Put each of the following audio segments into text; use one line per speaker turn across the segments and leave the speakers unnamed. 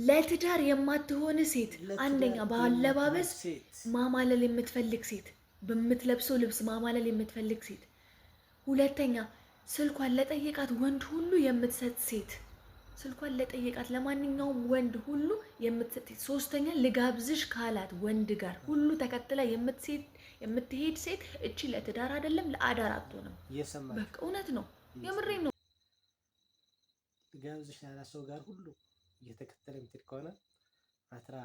ለትዳር የማትሆን ሴት አንደኛ
ለትዳር
በአለባበስ
የማትሆን ሴት
ማማለል የምትፈልግ ሴት፣ በምትለብሰው ልብስ ማማለል የምትፈልግ ሴት፣ ሁለተኛ ስልኳን ለጠየቃት ወንድ ሁሉ የምትሰጥ ሴት፣ ስልኳን ለጠየቃት ለማንኛውም ወንድ ሁሉ የምትሰጥ ሴት፣ ሶስተኛ ልጋብዝሽ ካላት ወንድ ጋር ሁሉ ተከትላ የምትሄድ ሴት፣ እቺ ለትዳር አይደለም ለአዳር አትሆንም።
እየሰማችሁ
በቃ እውነት ነው፣ የምሬን ነው።
ልጋብዝሽ ያላት ሰው ጋር ሁሉ እየተከተለ የምትሄድ ከሆነ አትራ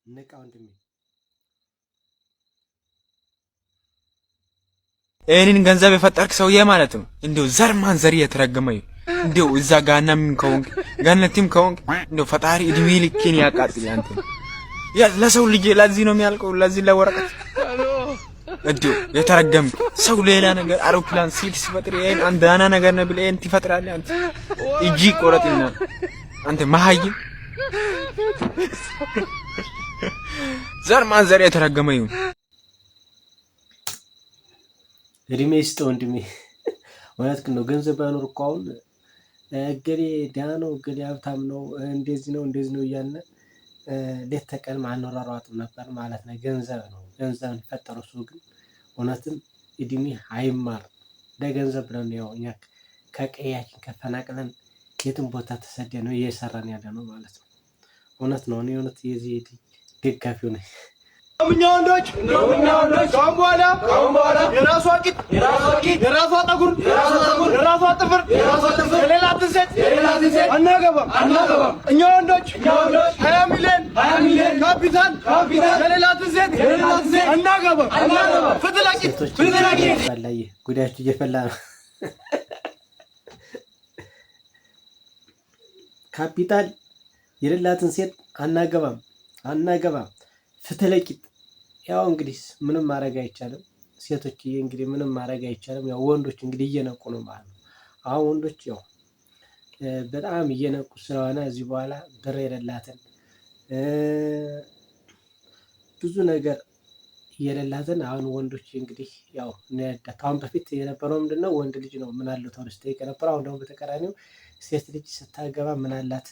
ንቃ ወንድሜ።
ይህንን ገንዘብ የፈጠርክ ሰውዬ ማለት ነው። እንዲው ዘር ማንዘር እየተረገመ ይሁን። እንዲው እዛ ጋናም ከሆንክ ገነትም ከሆንክ እንዲው ፈጣሪ እድሜ ልኬን ያቃጥል። አንተ ለሰው ልጅ ለዚህ ነው የሚያልቀው፣ ለዚህ ለወረቀት። እንዲው የተረገምክ ሰው ሌላ ነገር አውሮፕላን ሲል ሲፈጥር ይሄን አንድ ዳና ነገር ነው ብለህ ይሄን ትፈጥራለህ አንተ። እጂ ቆረጥና አንተ መሀይም፣ ዘር ማንዘር የተረገመ ይሁን።
እድሜ ይስጥ ወንድሜ። እውነት ግን ነው። ገንዘብ ባይኖር እኮ አሁን እገሌ ደህና ነው፣ እገሌ ሀብታም ነው፣ እንደዚህ ነው፣ እንደዚህ ነው እያልን ሌት ተቀን አንሯሯጥም ነበር ማለት ነው። ገንዘብ ነው፣ ገንዘብ የፈጠረው እሱ ግን እውነትም እድሜ አይማር። ለገንዘብ ብለን ያው እኛ ከቀያችን ከፈናቅለን የትም ቦታ ተሰደን ነው እየሰራን ያለ ነው ማለት ነው። እውነት ነው። እኔ እውነት የዚህ ደጋፊው ነኝ።
እኛ ወንዶች ከአሁን በኋላ የራሷ ቂጥ፣ የራሷ ጠጉር፣ የራሷ ጥፍር የሌላትን ሴት አናገባም። እኛ ወንዶች 20 ሚሊዮን ካፒታል የሌላትን ሴት አናገባም። ፍትህ ለቂጥ፣
ሴቶች
ፍትህ ለቂጥ።
ፈላዬ ጉዳያችሁ እየፈላ ነው። ካፒታል የሌላትን ሴት አናገባም፣ አናገባም። ፍትህ ለቂጥ። ያው እንግዲህ ምንም ማድረግ አይቻልም። ሴቶች እንግዲህ ምንም ማድረግ አይቻልም። ያው ወንዶች እንግዲህ እየነቁ ነው ማለት ነው። አሁን ወንዶች ያው በጣም እየነቁ ስለሆነ እዚህ በኋላ ብር የሌላትን፣ ብዙ ነገር የሌላትን አሁን ወንዶች እንግዲህ ያው እንረዳት። አሁን በፊት የነበረው ምንድነው? ወንድ ልጅ ነው ምን አለው ተብሎ ሲጠይቅ የነበረው። አሁን ደግሞ በተቃራኒው ሴት ልጅ ስታገባ ምን አላት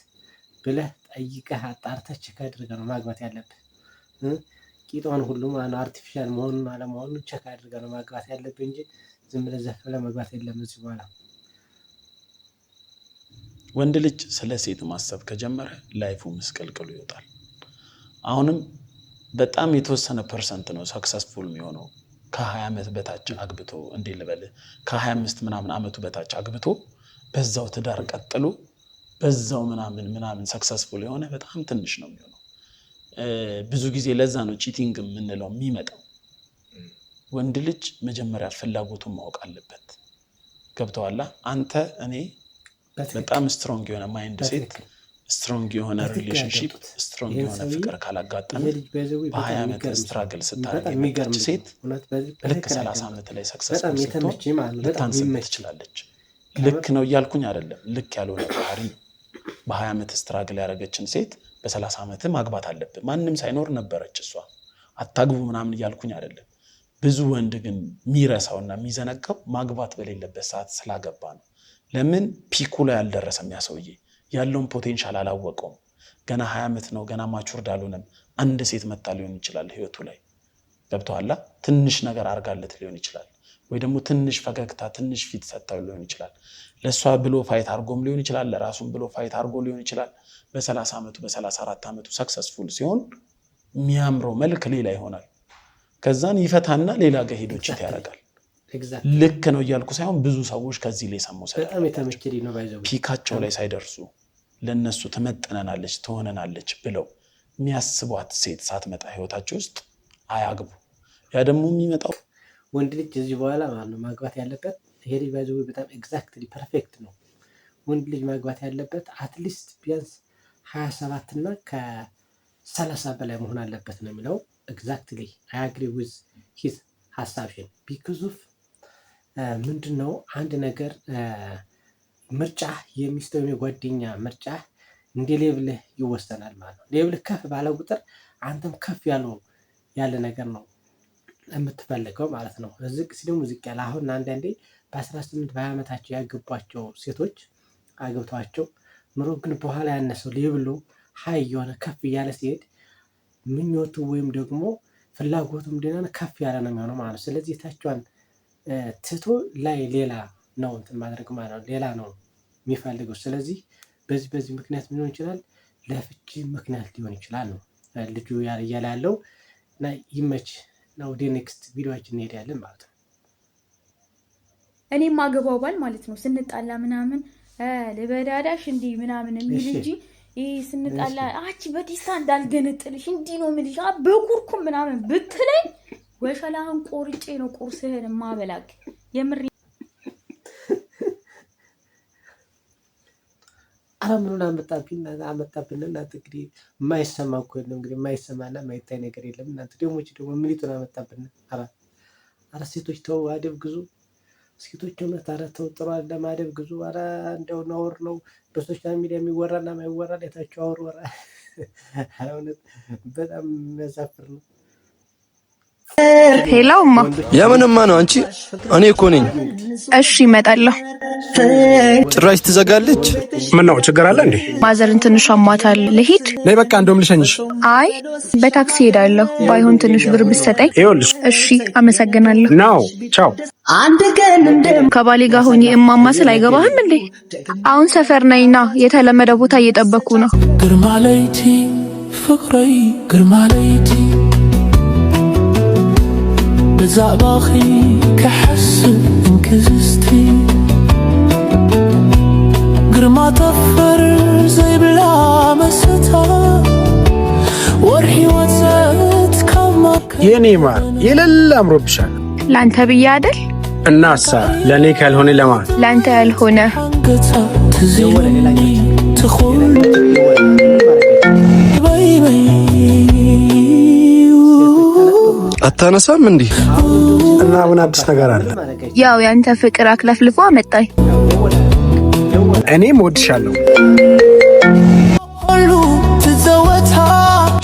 ብለህ ጠይቀህ አጣርተህ check አድርገህ ነው ማግባት ያለብህ። ቂጧን ሁሉ ማለት artificial መሆኑን አለመሆኑን check አድርገህ ነው ማግባት ያለብህ እንጂ ዝም ብለህ ዘፍ ብለህ መግባት የለም እዚህ በኋላ።
ወንድ ልጅ ስለ ሴት ማሰብ ከጀመረ life ኡ ምስቅልቅሉ ይወጣል። አሁንም በጣም የተወሰነ percent ነው successful የሚሆነው። ከ20 ዓመት በታች አግብቶ፣ እንዴ ልበልህ፣ ከ25 ምናምን ዓመቱ በታች አግብቶ በዛው ትዳር ቀጥሎ በዛው ምናምን ምናምን successful የሆነ በጣም ትንሽ ነው የሚሆነው። ብዙ ጊዜ ለዛ ነው cheating የምንለው የሚመጣው። ወንድ ልጅ መጀመሪያ ፍላጎቱን ማወቅ አለበት። ገብተዋላ? አንተ እኔ በጣም strong የሆነ mindset፣ strong የሆነ relationship፣ strong የሆነ ፍቅር ካላጋጠመ በ20 ዓመት struggle ስታደርግ የመጣች ሴት ልክ 30 ዓመት ላይ successful ስትሆን ልታንስብህ ትችላለች። ልክ ነው እያልኩኝ አይደለም። ልክ ያልሆነ ባህሪ ነው። በ20 ዓመት struggle ያደረገችን ሴት በ30 ዓመት ማግባት አለብህ። ማንም ሳይኖር ነበረች እሷ። አታግቡ ምናምን እያልኩኝ አይደለም። ብዙ ወንድ ግን የሚረሳውና የሚዘነጋው ማግባት በሌለበት ሰዓት ስላገባ ነው። ለምን? Peak ኡ ላይ አልደረሰም። ያ ሰውዬ ያለውን potential አላወቀውም። ገና 20 ዓመት ነው። ገና matured አልሆነም። አንድ ሴት መታ ሊሆን ይችላል ህይወቱ ላይ፣ ገብቶሃል። ትንሽ ነገር አርጋለት ሊሆን ይችላል፣ ወይ ደግሞ ትንሽ ፈገግታ፣ ትንሽ ፊት ሰጥታው ሊሆን ይችላል። ለእሷ ብሎ fight አርጎም ሊሆን ይችላል። ለራሱም ብሎ fight አርጎ ሊሆን ይችላል። በ30 ዓመቱ፣ በ34 ዓመቱ successful ሲሆን የሚያምረው መልክ ሌላ ይሆናል። ከዛን ይፈታና ሌላ ጋ ሄዶ cheat ያደርጋል። ልክ ነው እያልኩ ሳይሆን ብዙ ሰዎች ከዚህ ላይ ሰሙ peak ኣቸው ላይ ሳይደርሱ ለእነሱ ትመጥነናለች፣ ትሆነናለች ብለው የሚያስቧት ሴት ሳትመጣ ህይወታቸው ውስጥ አያግቡ። ያ ደግሞ የሚመጣው
ወንድ ልጅ እዚህ በኋላ ማለት ነው ማግባት ያለበት፣ ይሄ ልጅ by the way በጣም exactly perfect ነው። ወንድ ልጅ ማግባት ያለበት at least ቢያንስ 27 እና ከ30 በላይ መሆን አለበት ነው የሚለው። Exactly, I agree with his ሀሳብሽን because of ምንድን ነው፣ አንድ ነገር ምርጫ የሚስት ወይም የጓደኛ ምርጫ እንደ level ህ ይወሰናል ማለት ነው። Level ህ ከፍ ባለ ቁጥር አንተም ከፍ ያለው ያለ ነገር ነው የምትፈልገው ማለት ነው። ዝቅ ሲል ደግሞ ዝቅ ያለ። አሁን አንዳንዴ በ18 በ20 ዓመታቸው ያገቧቸው ሴቶች አግብተዋቸው ኑሮ ግን በኋላ ያነሰው level ኡ High እየሆነ ከፍ እያለ ሲሄድ ምኞቱ ወይም ደግሞ ፍላጎቱ ምንድነው ከፍ ያለ ነው የሚሆነው ማለት ነው። ስለዚህ የታቿን ትቶ ላይ ሌላ ነው እንትን ማድረግ ማለት ነው። ሌላ ነው የሚፈልገው። ስለዚህ በዚህ ምክንያት ሊሆን ይችላል፣ ለፍቺ ምክንያት ሊሆን ይችላል ነው ልጁ እያለ ያለው። እና ይመች እና ወደ next ቪዲዮችን እንሄዳለን ማለት ነው።
እኔ ማገባው ባል ማለት ነው ስንጣላ ምናምን ልበዳዳሽ እንዲህ ምናምን የሚል እንጂ ይህ ስንጣላ አቺ በቴስታ እንዳልገነጥልሽ እንዲህ ነው የምልሽ በኩርኩም ምናምን ብትለኝ ወሸላህን ቆርጬ ነው ቁርስህን ማበላክ የምር።
አረ ምኑን አመጣብኝ አመጣብን እናንተ። እንግዲህ የማይሰማ እኮ የለም፣ እንግዲህ የማይሰማና የማይታይ ነገር የለም። እናንተ ደግሞ ደግሞ ምኒቱን አመጣብን። አረ ሴቶች ተው፣ አደብ ግዙ። ሴቶች እውነት አረ ተው፣ ጥሩ አይደለም። አደብ ግዙ። አረ እንደው ነውር ነው በ social media የሚወራና የማይወራ ሌታቸው አውር ወራ። እውነት በጣም የሚያሳፍር ነው።
Hello እማ።
የምንማ ነው አንቺ? እኔ እኮ ነኝ።
እሺ እመጣለሁ።
ጭራሽ ትዘጋለች።
ምን ነው ችግር አለ እንዴ?
ማዘርን ትንሽ አሟታል። ልሂድ?
ነይ በቃ እንደውም ልሸኝሽ።
አይ በታክሲ ሄዳለሁ። ባይሆን ትንሽ ብር ብትሰጠኝ።
ይኸውልሽ።
እሺ አመሰግናለሁ።
ናው ቻው።
ከባሌ ጋር ሆኜ እማማ ስል አይገባህም እንዴ? አሁን ሰፈር ነኝና የተለመደ ቦታ እየጠበኩ ነው።
ግርማ ለይቲ ፍቅረይ፣ ግርማ ለይቲ ብዛዕባኺ ክሓስብ እንክዝስቲ፣ ግርማ ተፈር ዘይብላ መስታ፣ ወርሒ ወፀት ካብ ማከ
የኔ ማር የሌለ አምሮብሻል።
ለአንተ ብዬ አይደል?
እናሳ ለእኔ ካልሆነ ለማን?
ለአንተ ያልሆነ
ሓንገታ ትዝይለኒ ትኹን በይበይ።
አታነሳም እንዴ?
እና ምን አዲስ ነገር አለ?
ያው ያንተ ፍቅር አክለፍልፎ አመጣኝ።
እኔም እወድሻለሁ።
ሁሉ ትዘወታ።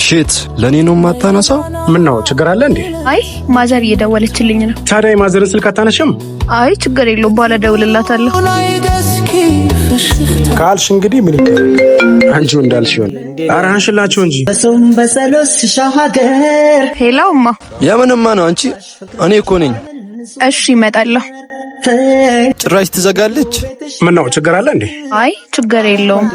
Shit፣ ለእኔ ነው የማታነሳው?
ምን ነው ችግር አለ እንዴ?
አይ ማዘር እየደወለችልኝ ነው።
ታዲያ የማዘርን ስልክ አታነሽም?
አይ ችግር የለውም፣ በኋላ እደውልላታለሁ።
ናይ ደስኪ ፍሽኽታ።
ካልሽ እንግዲህ ምን ይደረግ። አንቺው እንዳልሽ ይሆን። ኧረ አንሽላቸው እንጂ።
Hello እማ።
የምንማ ነው አንቺ? እኔ እኮ ነኝ።
እሺ እመጣለሁ።
ጭራሽ ትዘጋለች።
ምን ነው ችግር አለ እንዴ?
አይ ችግር የለውም።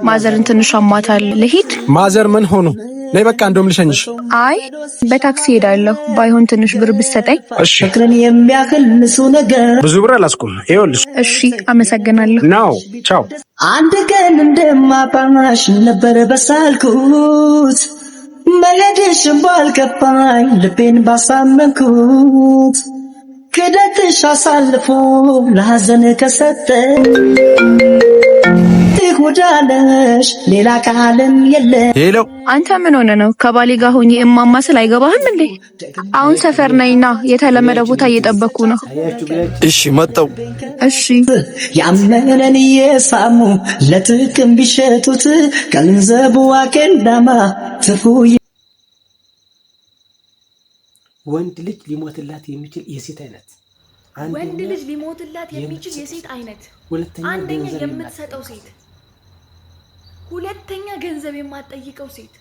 ማዘርን ትንሽ አሟታል። ልሂድ?
ማዘር ምን ሆኑ? ነይ በቃ እንደውም ልሸኝሽ።
አይ በታክሲ ሄዳለሁ። ባይሆን ትንሽ ብር ብትሰጠኝ።
እሺ ብዙ ብር አላስኩም። ይኸውልሽ።
እሺ አመሰግናለሁ።
ናው ቻው።
አንድ ቀን እንደማጣሽ ነበር በሳልኩት፣ መሄድሽን ባልከፋኝ ልቤን ባሳመንኩት፣ ክደትሽ አሳልፎ ለሐዘን ከሰጠ ትጎዳለሽ፣ ሌላ ቃልም የለ።
Hello።
አንተ ምን ሆነ ነው? ከባሌ ጋር ሆኜ እማማ ስል አይገባህም እንዴ? አሁን ሰፈር ነኝና የተለመደ ቦታ እየጠበኩ ነው።
እሺ መጣው።
እሺ።
ያመነን እየሳሙ ለጥቅም ቢሸጡት ገንዘቡ አኬንዳማ ትፉ።
ወንድ ልጅ ሊሞትላት የሚችል የሴት አይነት
ወንድ
አንደኛ
ልጅ ሊሞትላት የሚችል
የምትሰጥ
የሴት አይነት
ሁለተኛ
አንደኛ
ገንዘብ
የምትሰጠው ሴት፣ ሁለተኛ ገንዘብ የማትጠይቀው ሴት።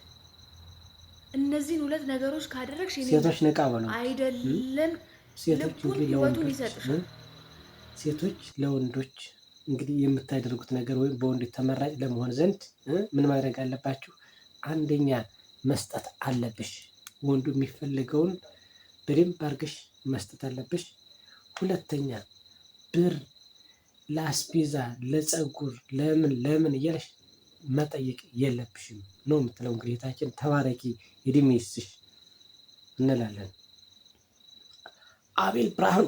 እነዚህን ሁለት ነገሮች ካደረግሽ የኔ
ሴቶች ነቃ በሉ።
አይደለም
ሴቶች
ልቡን
እንግዲህ
ህይወቱን
ለወንዶች
ይሰጥሻል።
ሴቶች ለወንዶች እንግዲህ የምታደርጉት ነገር ወይም በወንዶች ተመራጭ ለመሆን ዘንድ ምን ማድረግ አለባችሁ? አንደኛ መስጠት አለብሽ። ወንዱ የሚፈልገውን በደንብ አድርገሽ መስጠት አለብሽ። ሁለተኛ ብር ለአስቤዛ፣ ለፀጉር፣ ለምን ለምን እያለሽ መጠየቅ የለብሽም ነው የምትለው። እንግዲህ እህታችን ተባረኪ፣ እድሜ ይስጥሽ እንላለን። አቤል ብርሃኑ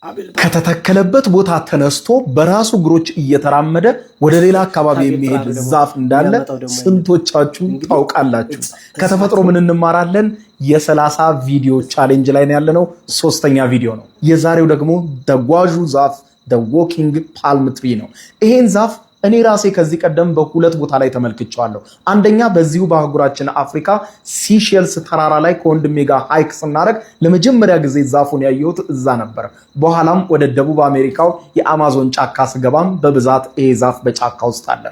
አቤል
ከተተከለበት ቦታ ተነስቶ በራሱ እግሮች እየተራመደ ወደ ሌላ አካባቢ
አቤል
የሚሄድ
ብርሃኑ ደግሞ
ዛፍ እንዳለ
የሚያመጣው ደግሞ
ስንቶቻችሁ
እንግዲህ
ታውቃላችሁ? ከተፈጥሮ ምን እንማራለን? የ30 ቪዲዮ challenge ላይ ነው ያለነው። ሶስተኛ ቪዲዮ ነው። የዛሬው ደግሞ ተጓዡ ዛፍ፣ walking palm tree ነው። ይሄን ዛፍ እኔ ራሴ ከዚህ ቀደም በሁለት ቦታ ላይ ተመልክቼዋለሁ። አንደኛ በዚሁ በአህጉራችን አፍሪካ ሲሼልስ ተራራ ላይ ከወንድሜ ጋር hike ስናደርግ ለመጀመሪያ ጊዜ ዛፉን ያየሁት እዛ ነበር። በኋላም ወደ ደቡብ አሜሪካው የአማዞን ጫካ ስገባም በብዛት ይሄ ዛፍ በጫካ ውስጥ አለ።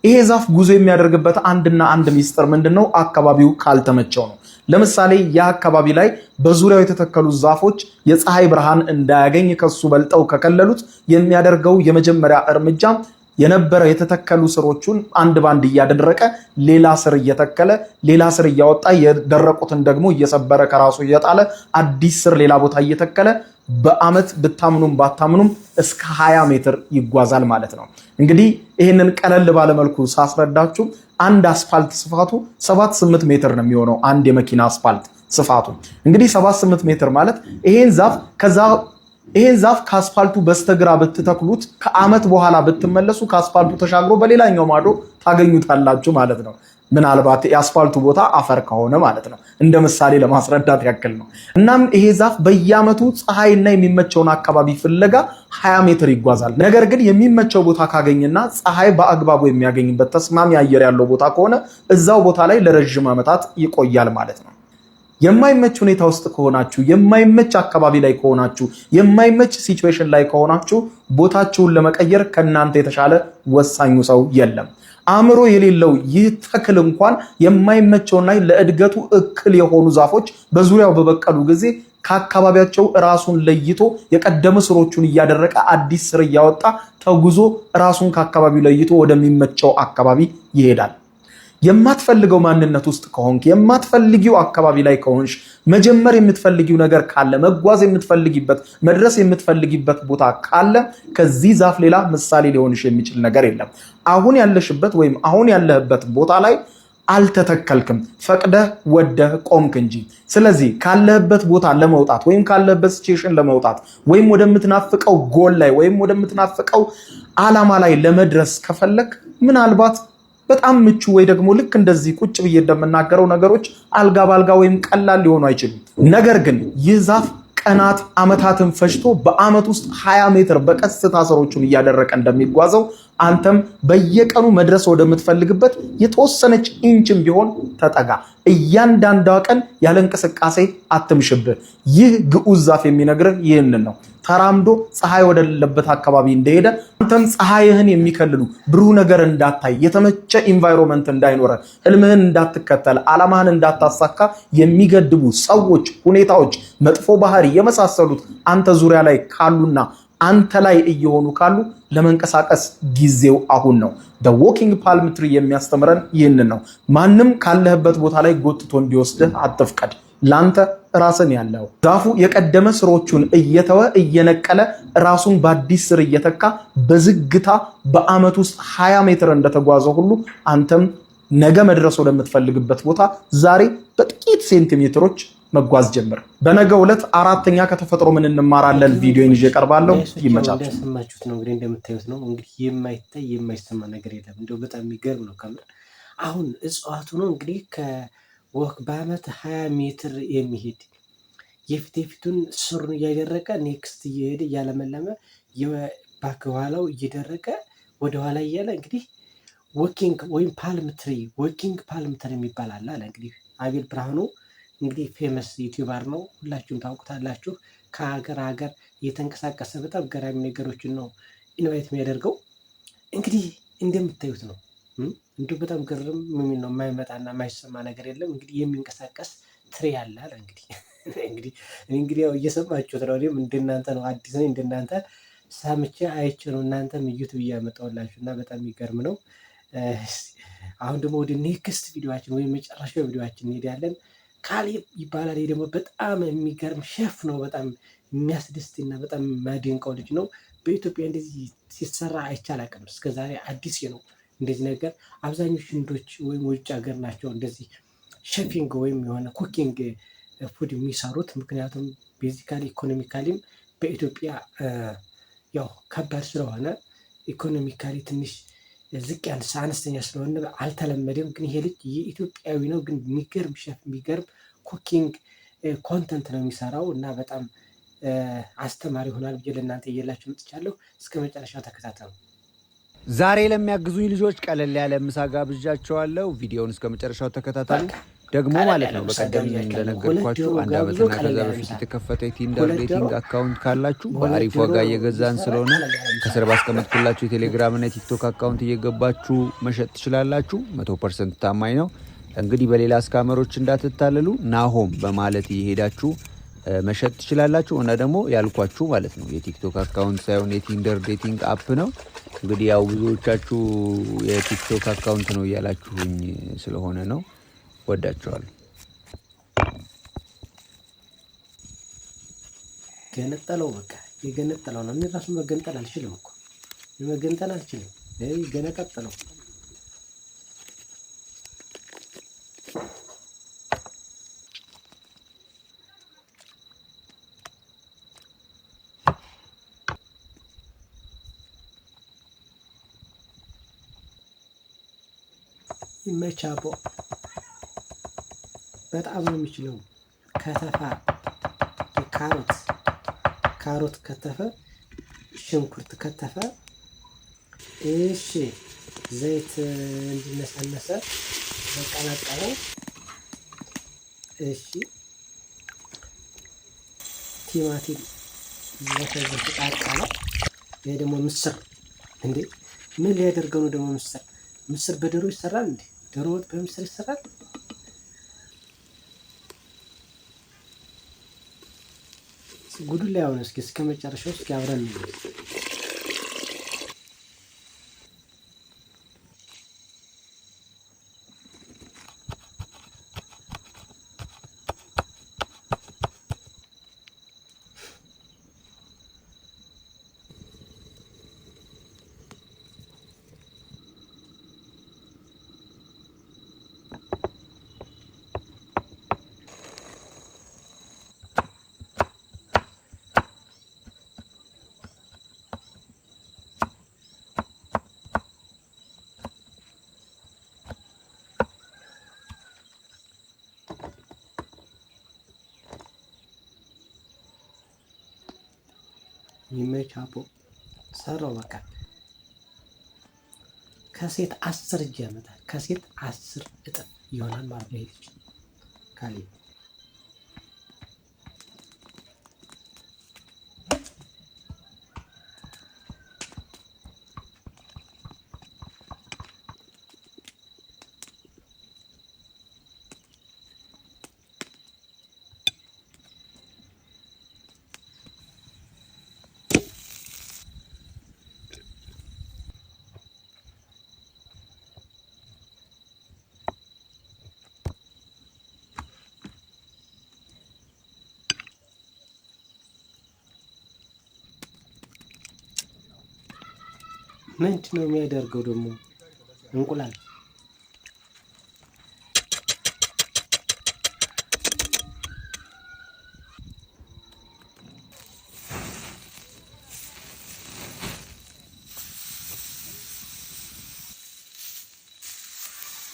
ይሄ ዛፍ ጉዞ የሚያደርግበት አንድና አንድ ሚስጥር ምንድን ነው? አካባቢው ካልተመቸው ነው። ለምሳሌ ያ አካባቢ ላይ በዙሪያው የተተከሉ ዛፎች የፀሐይ ብርሃን እንዳያገኝ ከሱ በልጠው ከከለሉት፣ የሚያደርገው የመጀመሪያ እርምጃ የነበረ የተተከሉ ስሮቹን አንድ ባንድ እያደረቀ፣ ሌላ ስር እየተከለ፣ ሌላ ስር እያወጣ፣ የደረቁትን ደግሞ እየሰበረ ከራሱ እየጣለ፣ አዲስ ስር ሌላ ቦታ እየተከለ በአመት ብታምኑም ባታምኑም እስከ 20 ሜትር ይጓዛል ማለት ነው። እንግዲህ ይህንን ቀለል ባለ መልኩ ሳስረዳችሁ አንድ አስፋልት ስፋቱ 7 8 ሜትር ነው የሚሆነው። አንድ የመኪና አስፋልት ስፋቱ እንግዲህ 7 8 ሜትር ማለት ይሄን ዛፍ ከአስፋልቱ በስተግራ ብትተክሉት ከዓመት በኋላ ብትመለሱ ከአስፋልቱ ተሻግሮ በሌላኛው ማዶ ታገኙታላችሁ ማለት ነው። ምናልባት የአስፋልቱ ቦታ አፈር ከሆነ ማለት ነው። እንደ ምሳሌ ለማስረዳት ያክል ነው። እናም ይሄ ዛፍ በየዓመቱ ፀሐይና የሚመቸውን አካባቢ ፍለጋ 20 ሜትር ይጓዛል። ነገር ግን የሚመቸው ቦታ ካገኘና ፀሐይ በአግባቡ የሚያገኝበት ተስማሚ አየር ያለው ቦታ ከሆነ እዛው ቦታ ላይ ለረዥም ዓመታት ይቆያል ማለት ነው። የማይመች ሁኔታ ውስጥ ከሆናችሁ፣ የማይመች አካባቢ ላይ ከሆናችሁ፣ የማይመች situation ላይ ከሆናችሁ ቦታችሁን ለመቀየር ከእናንተ የተሻለ ወሳኙ ሰው የለም። አእምሮ የሌለው ይህ ተክል እንኳን የማይመቸውና ለእድገቱ እክል የሆኑ ዛፎች በዙሪያው በበቀሉ ጊዜ ከአካባቢያቸው ራሱን ለይቶ የቀደመ ስሮቹን እያደረቀ፣ አዲስ ስር እያወጣ ተጉዞ ራሱን ከአካባቢው ለይቶ ወደሚመቸው አካባቢ ይሄዳል። የማትፈልገው ማንነት ውስጥ ከሆንክ፣ የማትፈልጊው አካባቢ ላይ ከሆንሽ፣ መጀመር የምትፈልጊው ነገር ካለ፣ መጓዝ የምትፈልጊበት፣ መድረስ የምትፈልጊበት ቦታ ካለ ከዚህ ዛፍ ሌላ ምሳሌ ሊሆንሽ የሚችል ነገር የለም። አሁን ያለሽበት ወይም አሁን ያለህበት ቦታ ላይ አልተተከልክም፣ ፈቅደህ ወደህ ቆምክ እንጂ። ስለዚህ ካለህበት ቦታ ለመውጣት ወይም ካለህበት situation ለመውጣት ወይም ወደምትናፍቀው ጎል ላይ ወይም ወደምትናፍቀው ዓላማ ላይ ለመድረስ ከፈለክ ምናልባት በጣም ምቹ ወይ ደግሞ ልክ እንደዚህ ቁጭ ብዬ እንደምናገረው ነገሮች አልጋ ባልጋ ወይም ቀላል ሊሆኑ አይችሉም። ነገር ግን ይህ ዛፍ ቀናት ዓመታትን ፈጅቶ በዓመት ውስጥ 20 ሜትር በቀስታ ስሮቹን እያደረቀ እንደሚጓዘው አንተም በየቀኑ መድረስ ወደምትፈልግበት የተወሰነች ኢንችም ቢሆን ተጠጋ። እያንዳንዷ ቀን ያለ እንቅስቃሴ አትምሽብህ። ይህ ግዑዝ ዛፍ የሚነግርህ ይህንን ነው። ተራምዶ ፀሐይ ወደሌለበት አካባቢ እንደሄደ አንተም ፀሐይህን የሚከልሉ፣ ብሩህ ነገር እንዳታይ፣ የተመቸ environment እንዳይኖርህ፣ ህልምህን እንዳትከተል፣ ዓላማህን እንዳታሳካ የሚገድቡ ሰዎች፣ ሁኔታዎች፣ መጥፎ ባህሪ የመሳሰሉት አንተ ዙሪያ ላይ ካሉና አንተ ላይ እየሆኑ ካሉ ለመንቀሳቀስ ጊዜው አሁን ነው። The walking palm tree የሚያስተምረን ይህንን ነው። ማንም ካለህበት ቦታ ላይ ጎትቶ እንዲወስድህ አትፍቀድ። ላንተ ራስህ ነህ ያለኸው። ዛፉ የቀደመ ስሮቹን እየተወ፣ እየነቀለ፣ ራሱን በአዲስ ስር እየተካ በዝግታ በዓመት ውስጥ 20 ሜትር እንደተጓዘ ሁሉ አንተም ነገ መድረስ ወደምትፈልግበት ቦታ ዛሬ በጥቂት ሴንቲሜትሮች መጓዝ ጀምር። በነገው ዕለት አራተኛ ከተፈጥሮ ምን እንማራለን ቪዲዮን ይዤ እቀርባለሁ። ይመቻችሁ።
እንደሰማችሁት ነው እንግዲህ፣ እንደምታዩት ነው እንግዲህ፣ የማይታይ የማይሰማ ነገር የለም። እንደው በጣም የሚገርም ነው ከምር። አሁን እጽዋቱ ነው እንግዲህ ከ walk በአመት 20 ሜትር የሚሄድ፣ የፊት የፊቱን ስሩን እያደረቀ next እየሄደ እያለመለመ፣ back ኋላው እየደረቀ ወደኋላ እያለ እንግዲህ walking ወይም palm tree፣ walking palm tree የሚባል አለ አለ። እንግዲህ አቤል ብርሃኑ እንግዲህ famous YouTuber ነው፣ ሁላችሁም ታውቁታላችሁ። ከሀገር ሀገር እየተንቀሳቀሰ በጣም ገራሚ ነገሮችን ነው invite የሚያደርገው። እንግዲህ እንደምታዩት ነው። እንዲሁ በጣም ግርም የሚል ነው። የማይመጣና የማይሰማ ነገር የለም። እንግዲህ የሚንቀሳቀስ tree አለ አለ። እንግዲህ ያው እየሰማችሁት ነው። እኔም እንደናንተ ነው፣ አዲስ ነኝ። እንደናንተ ሰምቼ አይቼ ነው እናንተም እዩት ብዬ ያመጣሁላችሁ እና በጣም የሚገርም ነው። አሁን ደግሞ ወደ next ቪዲዮችን ወይም መጨረሻው ቪዲዮችን እንሄዳለን። ካሌብ ይባላል። ይህ ደግሞ በጣም የሚገርም ሼፍ ነው። በጣም የሚያስደስት እና በጣም የማደንቀው ልጅ ነው። በኢትዮጵያ እንደዚህ ሲሰራ አይቼ አላውቅም። እስከዛሬ አዲስ ነው እንደዚህ ነገር። አብዛኞቹ ህንዶች ወይም ውጭ ሀገር ናቸው እንደዚህ chefing ወይም የሆነ cooking food የሚሰሩት። ምክንያቱም basically economically ም በኢትዮጵያ ያው ከባድ ስለሆነ፣ economically ትንሽ ዝቅ ያለ አነስተኛ ስለሆነ አልተለመደም። ግን ይሄ ልጅ የኢትዮጵያዊ ነው፣ ግን የሚገርም ሼፍ፣ የሚገርም cooking content ነው የሚሰራው እና በጣም አስተማሪ ይሆናል ብዬ ለእናንተ ይዤላችሁ መጥቻለሁ። እስከ መጨረሻው ተከታተሉ።
ዛሬ ለሚያግዙኝ ልጆች ቀለል ያለ ምሳ ጋብዣቸዋለሁ። ቪዲዮውን እስከ መጨረሻው ተከታተሉ። ደግሞ
ቀለል
ማለት
ያለ
ነው
ምሳ
በቀደም
ጋብዣቸዋለሁ። ሁለት
እንደነገርኳችሁ
ዶሮ
አንድ
ጋብዞ
ዓመትና
ቀለል
ከዛ
ያለ
በፊት
ምሳ
የተከፈተ የቲንደር
ሁለት ዶሮ
dating account ካላችሁ
በሁለት
በአሪፍ
ዶሮ
ዋጋ እየገዛን
የሚሰራ
ስለሆነ
ቀለል ያለ ምሳ
ከስር ባስቀመጥኩላችሁ የቴሌግራም እና የቲክቶክ account እየገባችሁ መሸጥ ትችላላችሁ። 100% ታማኝ ነው። እንግዲህ በሌላ scammer ኦች እንዳትታለሉ ናሆም በማለት እየሄዳችሁ መሸጥ ትችላላችሁ። እና ደግሞ ያልኳችሁ ማለት ነው የቲክቶክ account ሳይሆን የቲንደር dating app ነው። እንግዲህ ያው ብዙዎቻችሁ የቲክቶክ account ነው እያላችሁኝ ስለሆነ ነው። ወዳችኋለሁ።
ገነጠለው፣ በቃ የገነጠለው ነው። እኔ ራሱ መገንጠል አልችልም እኮ፣ መገንጠል አልችልም። ይሄ ገነጣጠለው። ይመቻቦ፣ በጣም ነው የሚችለው። ከተፋ ካሮት ከተፈ፣ ሽንኩርት ከተፈ። እሺ ዘይት እንዲነሳነሰ መቀላቀለው። እሺ ቲማቲም ዘፈዘፍ ቃቀለ። ይሄ ደግሞ ምስር እንዴ! ምን ሊያደርገው ነው ደግሞ ምስር? ምስር በዶሮ ይሰራል እንዴ? ዶሮ ወጥ በምስር ይሰራል? ጉዱን ላይ አሁን እስኪ እስከ መጨረሻው እስኪ አብረን እንይ። ይመች አቦ፣ ሰራው በቃ። ከሴት 10 እጅ ያመጣል። ከሴት 10 እጥፍ ይሆናል ማለት ነው። ይሄ ልጅ ካሌብ ምንድን ነው የሚያደርገው ደግሞ? እንቁላል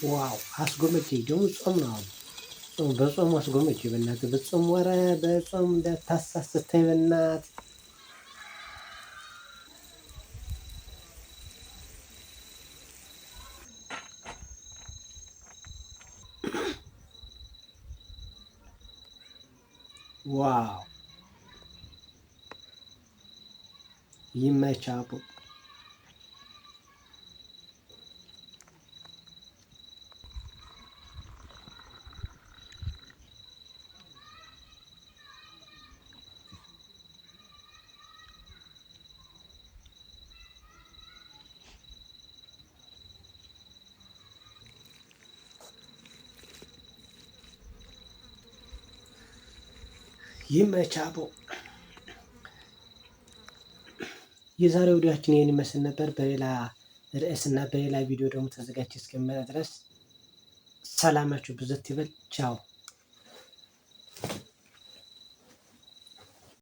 wow አስጎመጀ። ደግሞ ጾም ነው አሁን፣ ጾም በጾሙ አስጎመጀ። በእናትህ በጾም፣ ወረ በጾም እንዳታሳስተኝ በእናትህ። Wow ይመች አቦ። ይመች አቦ። የዛሬው ቪዲዮአችን ይህን ይመስል ነበር። በሌላ ርዕስ እና በሌላ ቪዲዮ ደግሞ ተዘጋጅቼ እስከምመጣ ድረስ ሰላማችሁ ብዝት ይበል። ቻው።